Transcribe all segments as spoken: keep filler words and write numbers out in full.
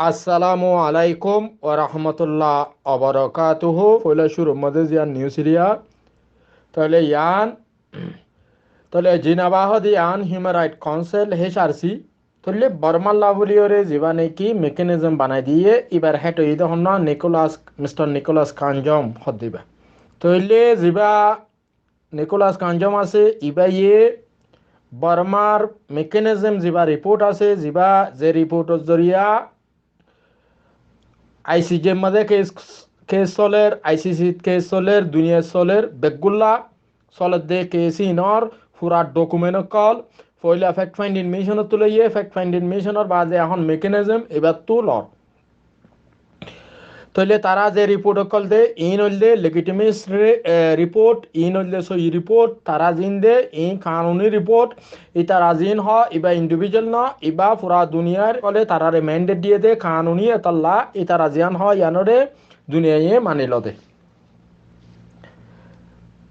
Assalamu alaikum wa rahmatullah wa barakatuhu. Foila cúrur mazé ziyán news eriya. Tóile yían, tóile Geneva hoó de yían Human Rights Council, H R C. Tóile Bormar lá buli yóre zibá niki mechanism banai diye, ibar head óiye de honna Nicholas, Mister Nicholas Koumjian hoó de ibá. Tóile zibá Nicholas Koumjian asé, ibáye Bormar mechanism zibá report asé, zibá ze report or zoriya I C J mazé case, case soler, I C C case soler, duniyat soler, beggúlla soler de case inor fura document ókkol, foila fact finding mission ottu loiye, fact finding mission or baade ehón mechanism ibáttu lor. Tóile tará ze report ókkol de, iín óilde legitimate re-, eh, report, iín óilde sóiyi report, tará ziín de, iín kanuni report, itara ziín hoó, ibá individual no, ibá fura duniyar ókkole taráre mandate diye de, kanuni etolla, itara ziyán hoó yíanore duniyaye mani lo de.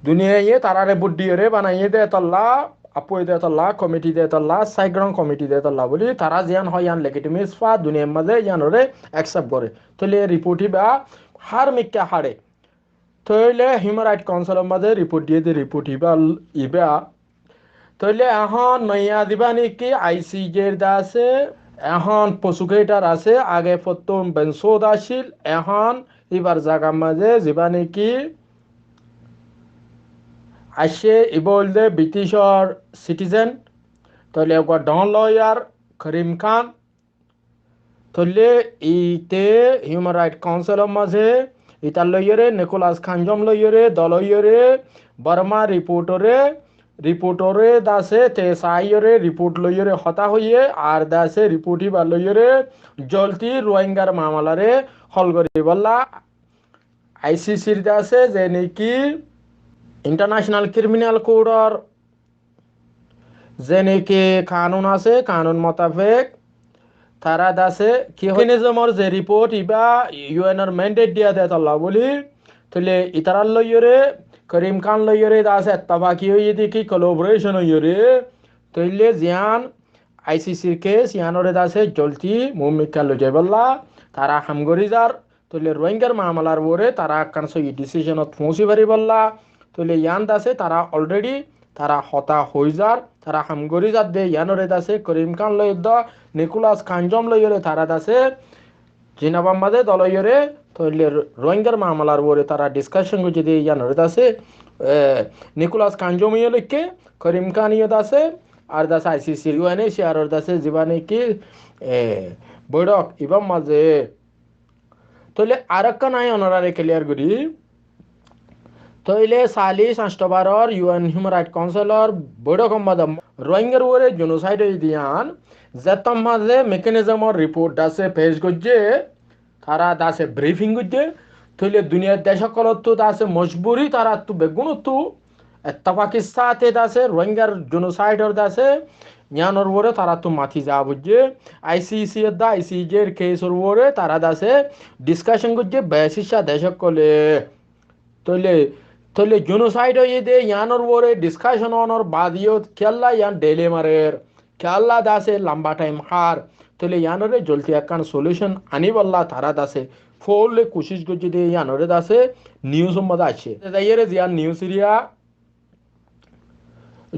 Duniyaye taráre vote diyóre banaiye de etolla, appoint de etolla, committee de etolla, side ground committee de etolla buli, tará ziyán hoó yían legitimate fa duniyar mazé yíanore accept gore. Tóile report ibá hár mikká haçe. Tóile Human Rights Council or mazé report diye de report ibá, ibá. Tóile ehón noiya zibá niki I C J r de asé, ehón prosecutor asé, age fottún Bensouda accíl, ehón ibar zagar mazé zibá niki aiccé, ibá óilde British or citizen, tóile eggúa don lawyer Karim Khan. Tóile ite Human Rights Council or mazé itar loiyóre, Nicholas Koumjian loiyóre, dol loiyóre, Borma report ore, report ore de asé, te saiyóre, report loiyóre hotá hoiye, ar de asé report ibá loiyóre, joldi Rohingyar mamalare hol goríbolla I C C r de asé, ze niki International Criminal Court or ze niki kanun asé, kanun motafek tará de asé ki hoó, mechanism or ze report ibá U N or mandate diya de tolla buli, tóile itarar loiyóre, Karim Khan loiyóre de asé ettefaki óiye de ki collaboration óiyore, tóile ziyán I C C r case yíanore de asé joldi muúmikká loi zaibolla tará ham gorí zar. Tóile Rohingyar mamalar uore tará ekkán sóiyi decision ot foóñsi faribólla. Tóile yían de asé tará already tará hotá hoi zar, tará ham gorí zar de yíanore de asé Karim Khan loi edde Nicholas Koumjian loiyóre tará de asé Geneva mazé dol óiyore tóile Rohingyar mamalar uore tará discussion goijjé de yíanore de asé, eh, Nicholas Koumjian ye loikke, Karim Khan ye de asé, ar de asé I C C, U N H C R or de asé zibá niki, eh, boiçók ibár mazé Tóile arekkán aññí onoráre clear gorí. Tóile salic October or U N Human Rights Council or boiçók or mazé Rohingyar uore genocide óiye de yían, zettót mazé mechanism or report de asé pec goijjé, tará de asé briefing goijjé. Tóile duniyar dec ókkolottu de asé mojburi taráttu beggúnottu ettefakir sáte de asé Rohingyar genocide or de asé yíanor uore taráttu mati za foijjé. I C C edde I C J r case or uore tará de asé discussion goijjé becisha dec ókkole. Tóile, tóile genocide óiye de yíanor uore discussion onor baade yó kiyólla yían delay marer, kiyólla de asé lamba time hár. Tóile yíanore joldi ekkán solution aníbolla tará de asé full kucíc goijjé de yíanore de asé news or mazé aiccé. Zaiyóre ziyán news eriya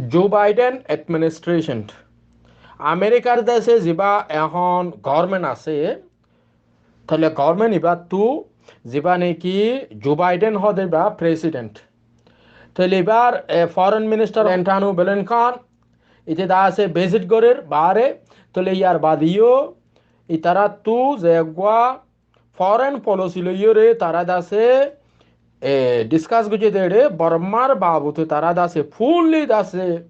Joe Biden administration, Amerikar de asé zibá ehón government asé, tóile government ibáttu zibá niki Joe Biden hoó de ibá president. Tóile ibár, eh, foreign minister Antony Blinken ite de asé visit gorér baáre. Tóile yar baade yó itaráttu ze eggúa foreign policy loiyóre tará de asé, eh, discuss goijjé de re Bormar babute tará de asé fully de asé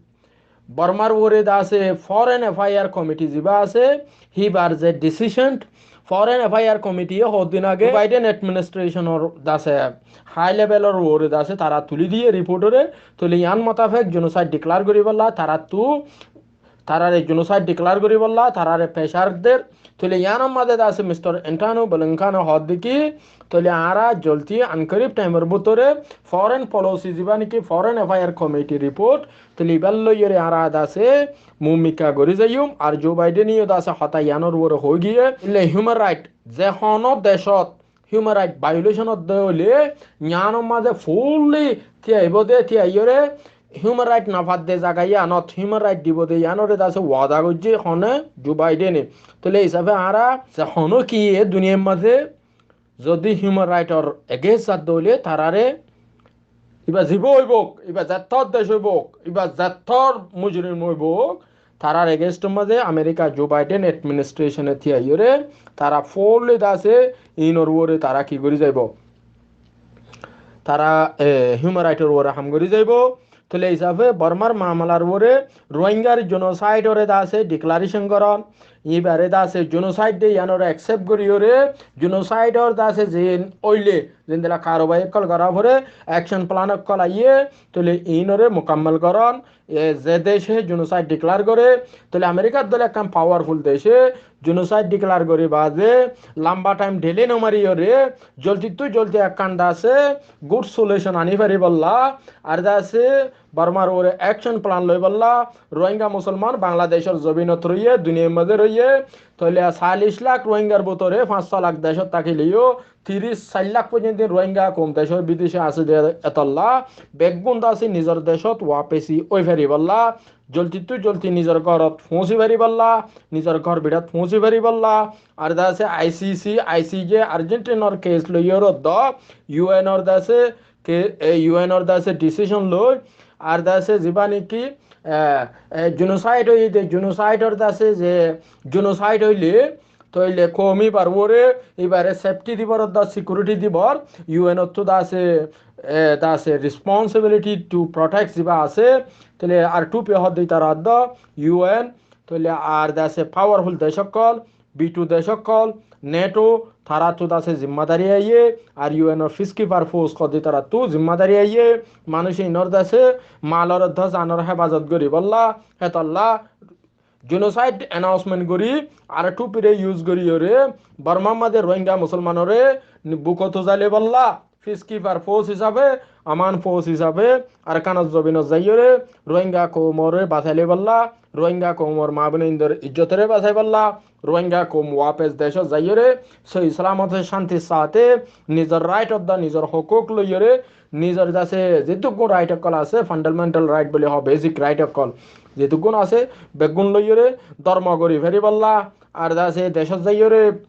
Bormar uore de asé foreign affair committee zibá asé, híbar ze decision, foreign affair committee ye hoddin age Biden administration or de asé high level or uore de asé tará tuli diye report ore, tóile yían motafek genocide declare goríbolla taráttu, taráre genocide declare goríbolla taráre pressure der. Tóile yíanor mazé de asé Mistor Antonio Blinken hoódde ki, tóile añára zoldi ankorib thaimor bútore foreign policy zibá niki foreign affair committee report, tóile ibár loiyóre añára de asé mumika gorí zaiyum. Ar Joe Biden yó de asé hotá yíanor uore hoói giyé, tóile human right ze honó decót human right violation ódde óile, yíanor mazé fully tíaibóu de, tíaiyóre human right nofadde zaga yíanot human right dibóu de yíanoré de asé wada goijjé hone Joe Biden e. Tóile hísafe añára ze honó ki e duniyair mazé zodi human right or against zadde óile tarare iba zibá óibok, iba zettór dec óibok, iba zettór mujrim óibok, tarar against or mazé America Joe Biden administration e tíaiyóre tara fully de asé inor uore tara ki gorí zaibóu? Tara, e, human right or uore ham gorí zaibóu. Tóile hísafe Bormar mamalar uore Rohingyar genocide ore de asé declaration goron, ibare de asé genocide de yíanore accept goríyore, genocide or de asé zin óile zendilla karubai ókkol gora fore, action plan ókkol aiyé, tóile inore mukammal goron, e, ze dece genocide declare gore, tóile Americar dóle ekkán powerful dece genocide declare gorí baade lamba time delay no mariyore, zoldittú zoldi ekkán de asé good solution aní faribólla, ar de asé Bormar uore action plan loibólla, Rohingya Musolman Bangladecor zobinot roiyé, duniyair mazé roiyé, tóile sallic lak Rohingyar bútore fañs só lak decót tákile yó tiríc sair lak foijjonto Rohingya koum dece bidece asé de etolla, beggún de asé nizor decót wapesi ói faribólla, zoldittú zoldi nizor górot foóñsi faribólla, nizor gór biçát foóñsi faribólla, ar de asé I C C, I C J, Argentinor case loiyóre de U N or de asé ke, e, U N or de asé decision loi, ar de asé zibá niki, e, e, genocide óiye de, genocide or de asé ze genocide óile, tóile koum ibar uore, ibare safety dibar de security dibar, U N ottú de asé, e, de asé responsibility to protect zibá asé, tóile R two P hoódde ítara de U N, tóile ar de asé powerful dec ókkol, B two dec ókkol, NATO, tarattú de asé zimmadari aiyé, ar U N or peacekeeper force hoódde tarattú zimmadari aiyé, manúic inor de asé malor de asé zanor hefazot goríbolla, hétolla genocide announcement gorí, R two P re use goríyore, Bormar mazé Rohingya Musolmanore ni-, bukot uzai loibolla, peacekeeper force hísafe, aman force hísafe, Arkanor zobinot zaiyóre, Rohingya koumore basai loibolla, Rohingya koumor maa boinindor ijjotore basaibolla, Rohingya koum wapes decót zaiyóre, sói salamote cántir sáte nizor right odda, nizor hokuk loiyóre, nizor de asé zetukkún right ókkol asé, fundamental right buli hoó, basic right ókkol zetukkún asé, beggún loiyóre dormo gorí faribólla, ar de asé decót zaiyóre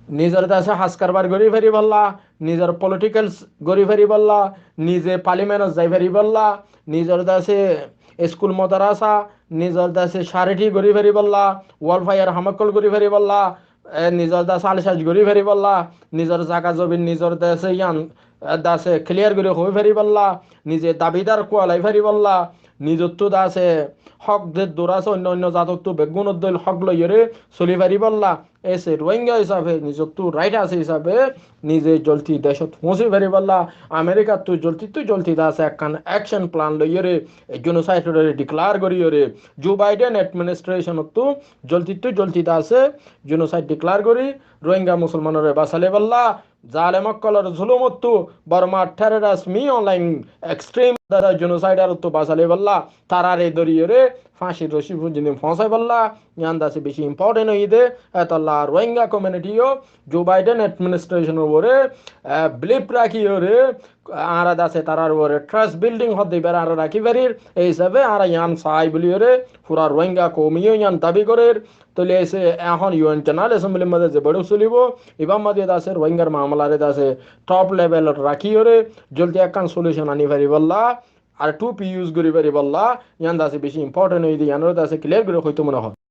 nizor de asé has karbar gorí faribólla, nizor politicals gorí faribólla, nize parliament ot zai faribólla, nizor de asé school modarasa, nizor de asé charity gorí faribólla, welfare ham ókkol gorí faribólla, e, nizor de asé alcaj gorí faribólla, nizor zaga zobin nizor de asé yían, e, de asé clear gorí hoi faribólla, nize dabidar kualai faribólla, nizottú de asé hók de dur asé, oinno oinno zatottú beggúnor dóil hók loiyóre soli faribólla. Ese Rohingya hísafe nizottú right asé hísafe nize zoldi decót foóñsi faribólla, Amerikattú zoldittú zoldi de asé ekkán action plan loiyóre, e, genocide ore declare goríyore, Joe Biden administration ottú zoldittú zoldi de asé genocide declare gorí Rohingya musolmanore basai loibolla, zalem ókkolor zulumottú, Bormar terrorist, Min Aung Hlaing extreme de genocider ottú basai loibolla, tarare dóriyore fáñcir roci foijjonto foóñsaibolla, yián de asé beci important óiye de, etolla Rohingya community yó Joe Biden administration or uore, e, believe rakiyore, añára de asé tarar uore trust building hoódde ibare añára rakí farir, ei hísafe añára yián sai buliyore fura Rohingya koume yó yián dabi gorer. Tóile ese ehón U N General Assembly r mazé ze boiṭok solibo, ibar mazé de asé Rohingyar mamalare de asé top level ot rakiyore zoldi ekkán solution ani faribolla, R two P use gorí faribolla, yián de asé beci important óiye de, yiánore de asé clear gorí hoito mone hoó.